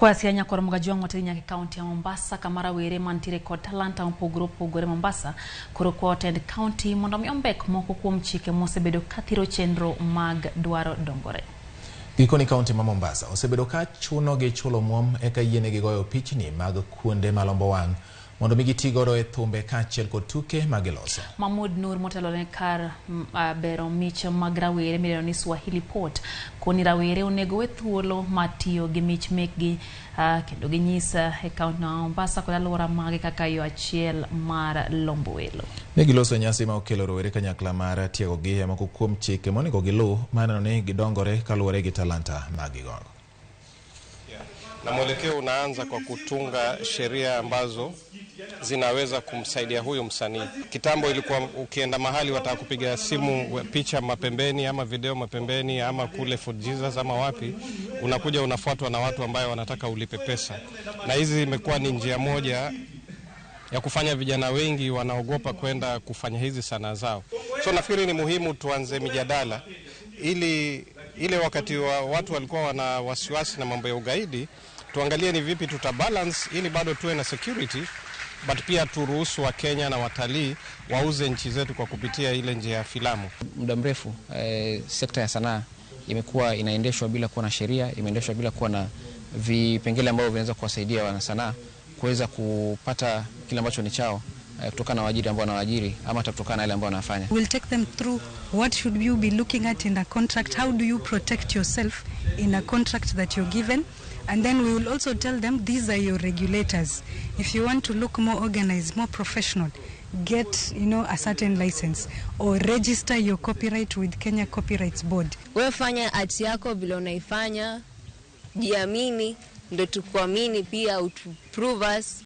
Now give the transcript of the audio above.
Kwasia nyakoro Mgajwang' wateri nyaka e kaunti ya Mombasa, kama rawere mantiere kod talanta mopogore opogore Mombasa koro kwayo tend kaunti mondo mi ombek moko kuom chike mosebedo kathiro chenro mag dwaro dongore. Gikoni kaunti ma Mombasa osebedo ka chuno gi chulo omwom eka yienegi goyo pichni mag kuonde malombo wang' mondo mi giti godo e thumbe kaachiel kod tuke ma giloso. Mahmud Nur motelo ne kar bero mich mag rawere midendo ni Swahili Port koni rawere onego we thuolo mar tiyo gi mich mekgi kendo ginyis e kaunti ma Mombasa kod alwora mage kaka yo achiel mar lombo welo. Ne giloso nyasi ma okelo rowere kanyakla mar tiegogi e moko kuom chike monego giluw mar neno ni gidongore kaluwore gi talanta ma gigogo. Na mwelekeo unaanza kwa kutunga sheria ambazo zinaweza kumsaidia huyu msanii. Kitambo ilikuwa ukienda mahali wataka kupiga simu picha mapembeni ama video mapembeni ama kule Fort Jesus ama wapi, unakuja unafuatwa na watu ambayo wanataka ulipe pesa, na hizi imekuwa ni njia moja ya kufanya vijana wengi wanaogopa kwenda kufanya hizi sanaa zao. So nafikiri ni muhimu tuanze mijadala ili ile wakati wa watu walikuwa wana wasiwasi na mambo ya ugaidi, tuangalie ni vipi tuta balance ili bado tuwe na security but pia turuhusu Wakenya na watalii wauze nchi zetu kwa kupitia ile njia ya filamu. Muda mrefu sekta ya sanaa imekuwa inaendeshwa bila kuwa na sheria, imeendeshwa bila kuwa na vipengele ambavyo vinaweza kuwasaidia wanasanaa kuweza kupata kile ambacho ni chao kutokana na waajiri ambao wanawaajiri ama hata kutokana na yale ambao wanafanya. We'll take them through what should you be looking at in a contract, how do you protect yourself in a contract that you're given, and then we will also tell them these are your regulators. If you want to look more organized, more professional, get a certain license or register your copyright with Kenya Copyrights Board. Wewe fanya art yako vile unaifanya, jiamini, ndo tukuamini pia, utu prove us.